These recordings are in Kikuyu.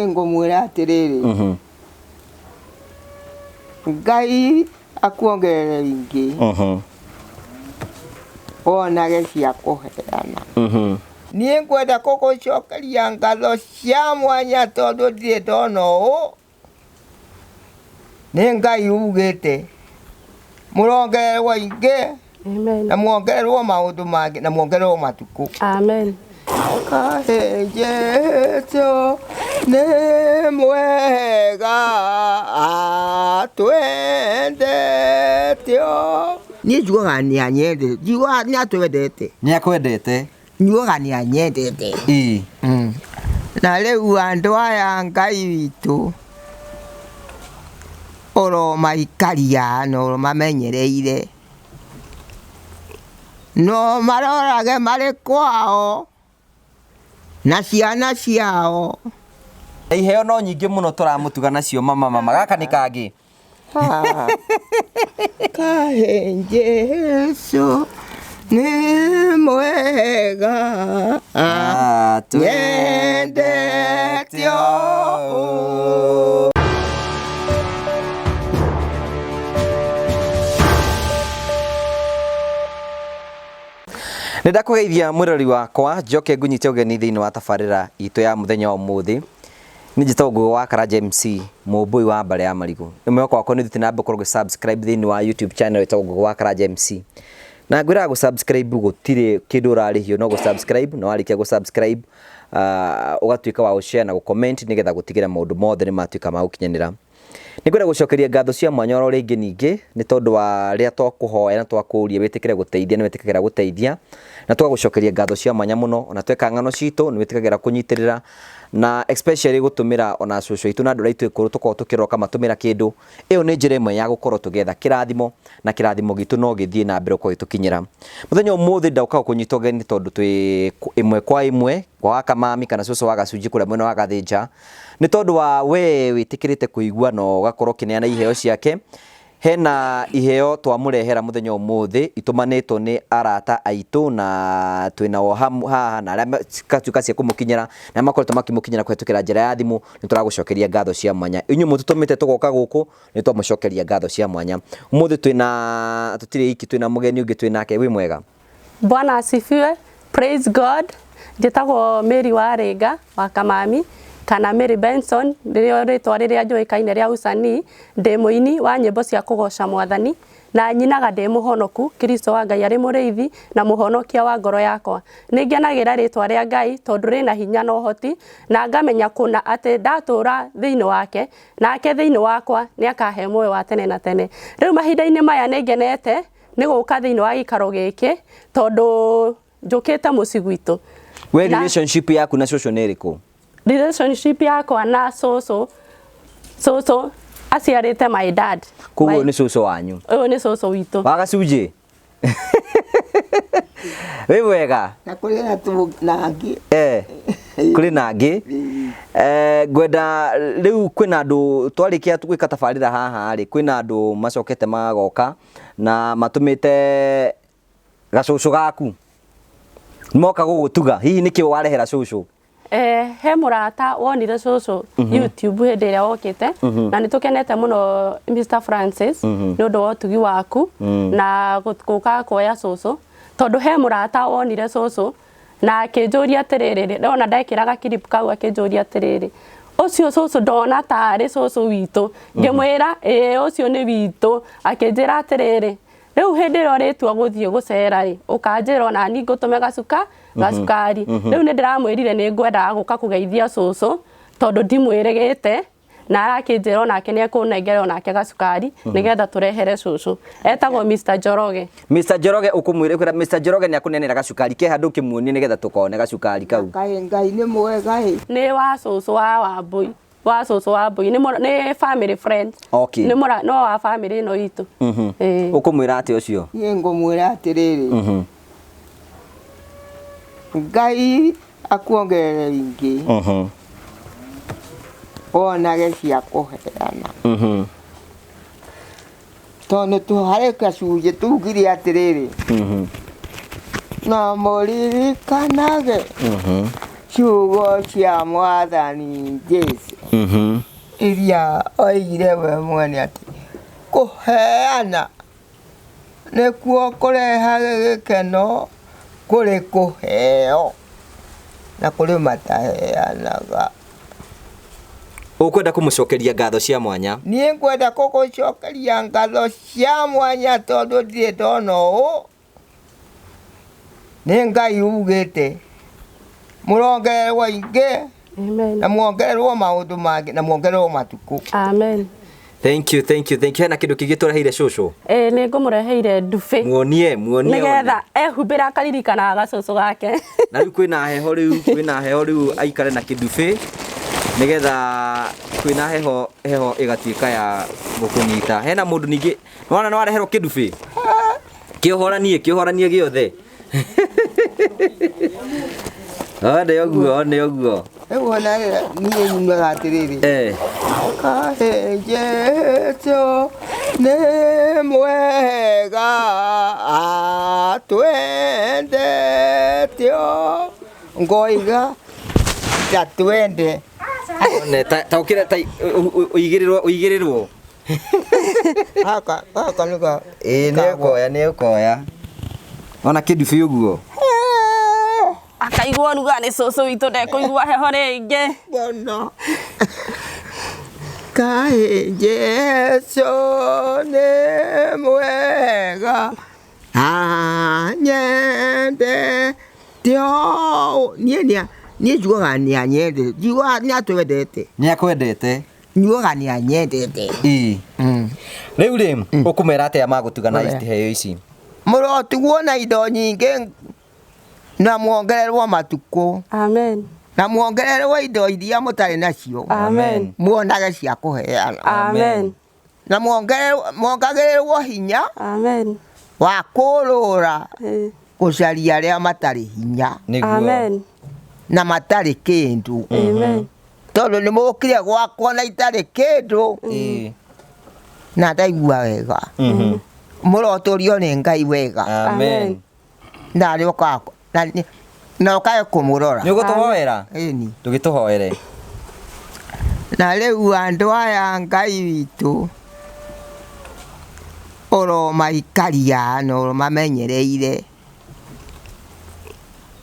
Ngũmwĩra atĩrĩrĩ, Ngai akuongerere ingĩ, wonage cia kũheana. Niĩ ngwenda gũgũcokeria ngatho cia mwanya tondũ ndirĩ ndona ũũ, nĩ Ngai ugĩte mũrongererwo ingĩ. Amen. Na muongererwo maũndũ mangĩ na muongererwo matukũ. Amen. Kaĩ Jesũ nĩ mwega atwendete o. Niĩ njugaga nĩ anyendete, njugaga nĩ atwendete. Nĩ akwendete. Njugaga nĩ anyendete. Ĩĩ. Na rĩu andũ aya Ngai witũ ũromaikaria na ũmamenyereire. No marorage marĩ kwao na ciana ciao. Na iheo no nyingĩ mũno tũramũtuga nacio mama mama gaka nĩ kangĩ. Ah. Kaĩ Jesu nĩ mwega nyendete ũũ. Nĩ ndakũgeithia mwĩrori wakwa njoke ngũnyite ũgeni thĩinĩ wa tabarĩra itũ ya mũthenya wa ũmũthĩ. Nĩ njĩtagwo Ngũgĩ wa Karanja MC, mũmbũi wa mbarĩ ya marigũ. Nĩ mwĩhoko wakwa nĩ ũthiĩte na mbere gũkorwo ũgĩ subscribe thĩinĩ wa YouTube channel ĩtagwo Ngũgĩ wa Karanja MC. Na ngwĩraga gũ subscribe gũtirĩ kĩndũ ũrarĩhio no gũ subscribe, na warĩkia gũ subscribe ũgatuĩka wa gũ share na gũ comment nĩgetha gũtigĩrĩra maũndũ mothe nĩ matuĩka ma gũkinyanĩra. Nĩ ngwenda gũcokeria ngatho cia mwanya oro rĩngĩ ningĩ nĩ tondũ wa rĩrĩa twakũhoya na twakũria wĩtĩkĩre gũteithia nĩ wĩtĩkagĩra gũteithia na tũgagũcokeria ngatho cia mwanya mũno ona tweka ng'ano citũ nĩ wĩtĩkagĩra kũnyitĩrĩra na especially gũtũmĩra ona cũcũ aitũ na andũ arĩa aitũ akũrũ tũkoragwo tũkĩroka matũmĩra kĩndũ. Ĩyo nĩ njĩra ĩmwe ya gũkorwo tũgĩetha kĩrathimo na kĩrathimo gitũ no gĩthiĩ na mbere gũkorwo gĩtũkinyĩra. Mũthenya ũmũthĩ ndoka gũkũnyita ũgeni tondũ twĩ ĩmwe kwa ĩmwe kwa wakamami kana cũcũ wa gacunjĩ kũrĩa mwena wa Gathĩnja. Nĩ tondũ wa we wĩtĩkĩrĩte kũigua na ũgakorwo ũkĩneana iheo ciake, hena iheo twamũrehera mũthenya ũmũthĩ itũmanĩtwo nĩ arata aitũ na twĩnao haha na arĩa cigatuĩka cia kũmũkinyĩra na makoretwo makĩmũkinyĩra kũhetũkĩra njĩra ya thimũ, nĩ tũragũcokeria ngatho cia mwanya. Inyuĩ mũtũtũmĩte tũgoka gũkũ, nĩ twamũcokeria ngatho cia mwanya. Ũmũthĩ twĩna, tũtirĩ iki, twĩna mũgeni ũngĩ twĩnake, wĩ mwega? Bwana asifiwe. Praise God. Njĩtagwo Mary Warĩnga wa Kamami kana Mary Benson nĩrĩo rĩtwa rĩrĩa njũĩkaine rĩa usanii. Ndĩ mũini wa nyĩmbo cia kũgoca mwathani na nyinaga ndĩ mũhonoku. Kristo wa Ngai arĩ mũrĩithi na mũhonokia wa ngoro yakwa. Nĩ ngenagĩra rĩtwa rĩa Ngai tondũ rĩna hinya na ũhoti na ngamenya kũna atĩ ndatũra thĩinĩ wake nake thĩinĩ wakwa nĩ akahe muoyo wa tene na tene. Rĩu mahinda-inĩ maya nĩ ngenete nĩ gũka thĩinĩ wa gĩikaro gĩkĩ tondũ njũkĩte mũciĩ gwitũ. We relationship yaku na cũcũ nĩ ĩrĩkũ? Relationship yakwa na cũcũ, cũcũ aciarĩte my dad. Koguo nĩ cũcũ wanyu? Ũyũ nĩ cũcũ witũ. Wa gacunjĩ? Wĩ mwega? Na kũrĩ na na angĩ. Eh, kũrĩ na angĩ. Eh, ngwenda rĩu kwĩna andũ twarĩkia gwĩka tabarĩra haha rĩ, kwĩna andũ macokete magoka na matũmĩte gacũcũ gaku moka gũgũtuga, hihi nĩkĩ warehera cũcũ? Eh, he mũrata wonire cũcũ YouTube hĩndĩ ĩrĩa wokĩte na nĩ tũkenete mũno Mr Francis nĩ ũndũ wa ũtugi waku na gũka kuoya cũcũ tondũ he mũrata wonire cũcũ na akĩnjũria atĩrĩrĩ, ndona ndekĩraga clip kau akĩnjũria atĩrĩrĩ, ũcio cũcũ ndona tarĩ cũcũ witũ, ngĩmwĩra ĩĩ ũcio nĩ witũ, akĩnjĩra atĩrĩrĩ, rĩu hĩndĩ ĩrĩa ũrĩtua gũthiĩ gũcera rĩ, ũkanjĩra ona niĩ ngũtũme gacukari. Rĩu nĩ ndĩramwĩrire nĩ ngwendaga gũka kũgeithia cũcũ tondũ ndimwĩrĩgĩte na arakĩnjĩra onake nĩ ekũnengera onake gacukari nĩgetha tũrehere cũcũ. Etagwo Mr Njoroge. Mr Njoroge ũkũmwĩra ũkwĩra Mr Njoroge nĩ akũnenera gacukari ke handũ ũkĩmuonie nĩgetha tũkone gacukari kau. Kaĩ Ngai nĩ mwega ĩ. Nĩ wa cũcũ wa Wambũi. Wa cũcũ wa Wambũi. Nĩ family friend. Okay. Nĩ mũra, no wa family ĩno itũ. Ĩĩ. Ũkũmwĩra atĩa ũcio? Niĩ ngũmwĩra atĩrĩrĩ. Ngai akuongerere ingĩ. Wonage cia kũheana. Tondũ harĩ gacunjĩ tugire atĩrĩrĩ. Na mũririkanage. Ciugo cia Mwathani Jesu iria oigire we mwene atĩ kũheana nĩkuo kũrehage gĩkeno kũrĩ kũheo na kũrĩ mataheanaga. Ũkwenda kũmũcokeria ngatho cia mwanya? Niĩ ngwenda gũgũcokeria ngatho cia mwanya tondũ ndirĩ ndona ũũ. Nĩ Ngai ugĩte mũrongererwo ingĩ Amen. na muongererwo maũndũ mangĩ na muongererwo matukũ. Amen. Thank you, thank you, thank you. Hena kĩndũ kĩngĩ tũreheire cũcũ? Ĩĩ nĩ ngũmũreheire ndubi. Muonie, muonie. Nĩgetha ehumbĩra akaririkanaga gacũcũ gake. Na rĩu kwĩna heho rĩu, kwĩna heho rĩu aikare na kĩndubĩ nĩgetha kwĩna heho, heho ĩgatuĩka ya gũkũnyita. Hena mũndũ ningĩ, nĩwona nĩwareherwo kĩndubĩ? Kĩohoranie, kĩohoranie gĩothe. One ũguo, one ũguo. Rĩu ona niĩ nyumaga atĩrĩrĩ. Kaĩ Jesũ nĩ mwega atwendete o ngoiga ndatwende. One ta ũkĩra ta ũigĩrĩrwo, ũigĩrĩrwo. Gaka gaka nĩka. Ĩĩ nĩ ũkoya, nĩ ũkoya. Ona kĩndubi ũguo. Akaigua ũrugarĩ cũcũ witũ ndekũigua heho rĩngĩ. Bono. Kaĩ Jesũ nĩ mwega anyendete o niĩ nĩ niĩ njugaga nĩ anyendete, njugaga nĩ atwendete. Nĩ akwendete. Njugaga nĩ anyendete. Ĩĩ. Rĩu rĩ, ũkũmera atĩa magũtuga na iheo ici? Mũrotugwo na indo nyingĩ na muongererwo matukũ. Amen. Na muongererwo indo iria mũtarĩ nacio. Amen. Muonage cia kũheana. Amen. Na muongagĩrĩrwo hinya. Amen. Wa kũrũra gũcaria arĩa matarĩ hinya. Amen. Na matarĩ kĩndũ. Amen. Tondũ nĩ mũkire gwakwa na itarĩ kĩndũ. Na ndaigua wega. Mũrotũrio nĩ Ngai wega. Amen. Na rĩũka na ũkae kũmũrora. Nĩ ũgũtũhoera? Ĩni. Ndũgĩtũhoere. Na rĩu andũ aya Ngai witũ ũromaikaria na ũmamenyereire.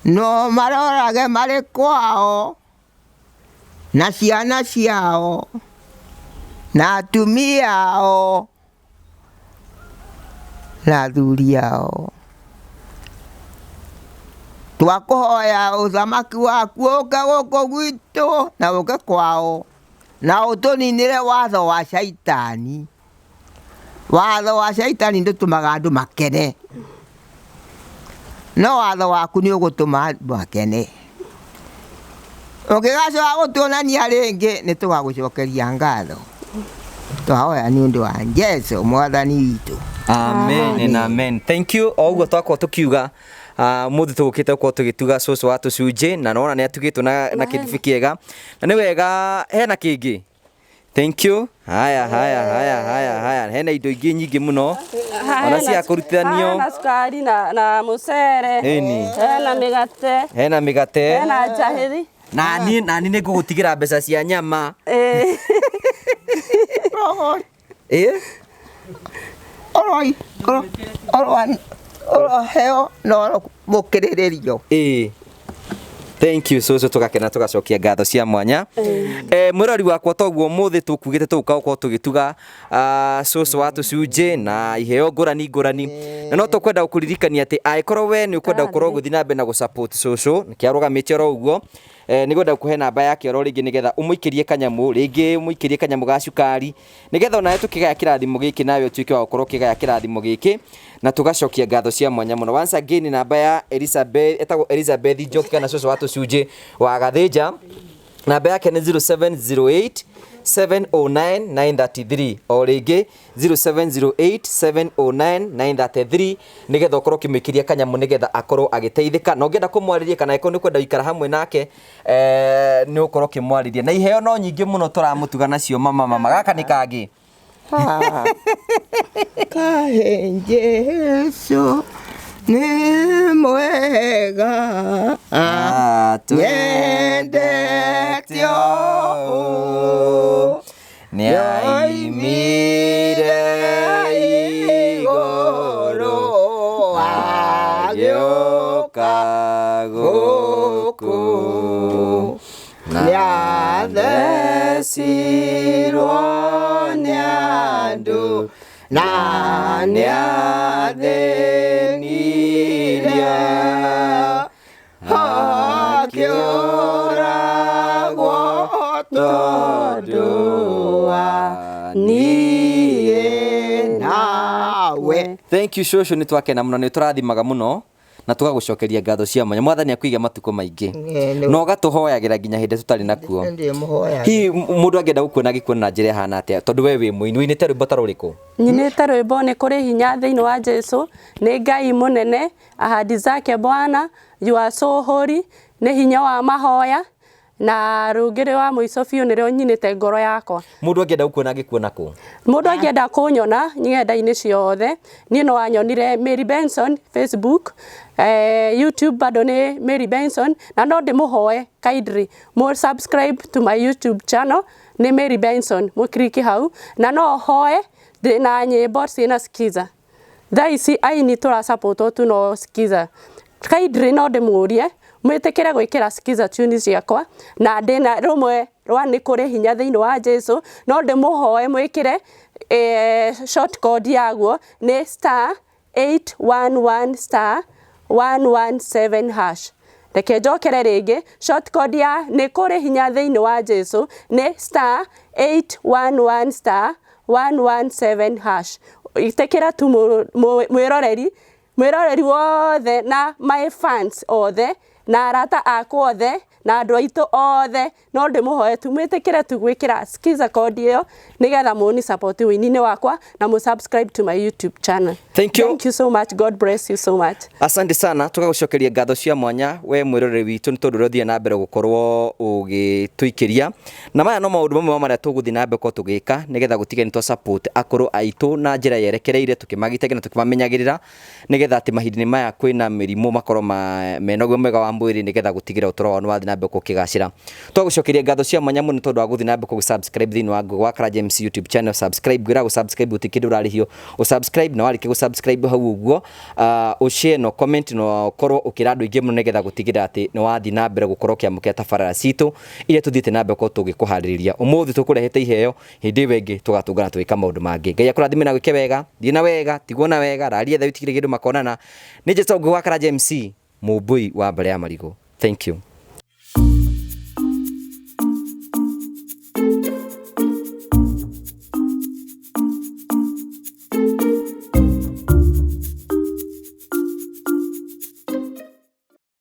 No marorage marĩ kwao na ciana ciao na atumia ao na athuri ao. Twakũhoya ũthamaki waku ũke gũkũ gwitũ na ũke kwao na ũtũninĩre watho wa caitani. Watho wa caitani ndũtũmaga andũ makene, no watho waku nĩ ũgũtũma andũ makene. Ũngĩgacoka gũtuonania rĩngĩ nĩ tũgagũcokeria ngatho. Twahoya nĩ ũndũ wa Jesũ Mwathani witũ. Amen and amen. Thank you. O ũguo twakorwo tũkiuga mũthĩ tũgũkĩte gũkorwo tũgĩtuga cũcũ wa tũcunjĩ na nona nĩ atugĩtwo na kĩndubi kĩega. Na nĩ wega hena kĩngĩ. Thank you. Haya, haya, haya, haya, haya. Hena indo ingĩ nyingĩ mũno. Ona cia kũrutithanio. Hena cukari na mũcere. Ĩni. Hena mĩgate. Hena mĩgate. Hena njahĩri. Na niĩ nĩ ngũgũtigĩra mbeca cia nyama. Ĩĩ? Oroheo na mũkĩrĩrĩrio. Ĩĩ. Thank you cũcũ, tũgakena tũgacokia ngatho cia mwanya. Mwĩrori wakwa toguo mũthĩ tũkugĩte tũgũka gũkorwo tũgĩtuga cũcũ wa tũcunjĩ na iheo ngũrani ngũrani. Na no tũkwenda gũkũririkania atĩ angĩkorwo we nĩ ũkwenda gũkorwo ũgĩthiĩ na mbere na gũ-support cũcũ, nĩkĩo arũgamĩte oro ũguo, nĩngwenda gũkũhe namba yake oro rĩngĩ nĩgetha ũmũikĩrie kanyamũ, rĩngĩ ũmũikĩrie kanyamũ ga cukari, nĩgetha onawe tũkĩgaya kĩrathimo gĩkĩ nawe ũtuĩke wa gũkorwo ũkĩgaya kĩrathimo gĩkĩ na tũgacokia ngatho cia mwanya mũno. Once again namba ya Elizabeth, etagwo Elizabeth Njoki kana cũcũ wa tũcunjĩ wa Gathĩnja, namba yake nĩ 0708 709 933. O rĩngĩ 0708 709 933 nĩgetha ũkorwo ũkĩmũikĩria kanyamũ nĩgetha akorwo agĩteithĩka. Na ũngĩenda kũmwarĩria kana angĩkorwo nĩ ũkwenda gũikara hamwe nake, nĩ ũkorwo ũkĩmwarĩria. Na iheo no nyingĩ mũno tũramũtuga nacio mama mama. Gaka nĩ kangĩ. Kaĩ Jesũ Nĩ mwega nyendete ũũ Nĩaimire igũrũ agĩũka gũkũ nĩathecirwo nĩ andũ na nĩathĩnirie akĩũragwo tondũ wa niĩ nawe. Thank you shosho, nĩ twakena mũno, nĩ tũrathimaga mũno na tũgagũcokeria ngatho cia mwanya. Mwathani akuige matukũ maingĩ na ũgatũhoyagĩra nginya hĩndĩ tũtarĩ nakuo. Ndĩmũhoyaga. Hihi mũndũ angĩenda gũkuona agĩkuona na njĩra ĩhana atĩa, tondũ we wĩ mũini, ũinĩte rwĩmbo ta rũrĩkũ? Nyinĩte rwĩmbo nĩ kũrĩ hinya thĩinĩ wa Jesu, nĩ Ngai mũnene, ahadi zake Bwana, you are so holy, nĩ hinya wa mahoya, na rũngĩ rwa mũico biũ nĩrĩo nyinĩte ngoro yakwa. Mũndũ angĩenda gũkuona agĩkuona kũ? Mũndũ angĩenda kũnyona ng'enda-inĩ ciothe, niĩ no wanyonire Mary Benson Facebook, YouTube bado nĩ Mary Benson, na no ndĩmũhoe kindly mũ subscribe to my YouTube channel nĩ Mary Benson, mũkliki hau, na no hoe ndĩna nyĩmbo ciĩna Skiza. Thaa ici aini tũrasapotwo tu no Skiza. Kindly no ndĩmũrie mwĩtĩkĩre gwĩkĩra Skiza tune ciakwa, na ndĩna rũmwe rwa nĩ kũrĩ hinya thĩinĩ wa Jesu, no ndĩmũhoe mwĩkĩre short code yaguo nĩ star 811 star 117 hash. Reke njokere rĩngĩ, short code ya nĩ kũrĩ hinya thĩinĩ wa Jesu nĩ star 811 star 117 hash. Ĩtĩkĩra tu mwĩroreri mwĩroreri wothe na my fans othe na arata akwa othe na andũ aitũ othe, no ndĩmũhoe tu mwĩtĩkĩre tu gwĩkĩra Skiza code ĩyo nĩgetha mũni support wĩini-inĩ wakwa na mũ subscribe to my YouTube channel. Thank you. Thank you so much. God bless you so much. Asante sana, tũgagũcokeria ngatho cia mwanya we mwĩroreri witũ nĩ tondũ ũrĩa ũthiĩ na mbere gũkorwo ũgĩtũikĩria, na maya no maũndũ mamwe ma marĩa tũgũthiĩ na mbere gũkorwo tũgĩka nĩgetha gũtige nĩ twa support akũrũ aitũ na njĩra yerekereire, tũkĩmagitagira na tũkĩmamenyagĩrĩra nĩgetha atĩ mahinda-inĩ maya kwĩna mĩrimũ makorwo mena ũgima mwega wa mwĩrĩ nĩgetha gũtigĩrĩra ũtũro wao nĩ wathiĩ na mbere gũkĩgacĩra. Twagũcokeria ngatho cia mwanya mũno tondũ wa gũthiĩ na mbere kũgũ subscribe thĩinĩ wa Ngũgĩ wa Karanja MC YouTube channel. Subscribe, ngwĩra gũ subscribe gũtirĩ kĩndũ ũrarĩhio, ũ subscribe na warĩkia gũ subscribe hau ũguo ũ share na comment na ũkorwo ũkĩra andũ aingĩ mũno nĩgetha gũtigĩrĩra atĩ nĩ wathiĩ na mbere gũkorwo ũkĩamũkĩra tabarĩra citũ iria tũthiĩte na mbere gũkorwo tũgĩkũharĩrĩria. Ũmũthĩ tũkũrehete iheo, hĩndĩ ĩyo ĩngĩ tũgatũngana tũgĩka maũndũ mangĩ. Ngai akũrathime na gwĩke wega, thiĩ na wega, tigwo na wega, raria thayũ, tigĩrĩ kĩndũ makonana. Nĩ njĩtagwo Ngũgĩ wa Karanja MC, mũmbũi wa mbere ya marigũ. Thank you.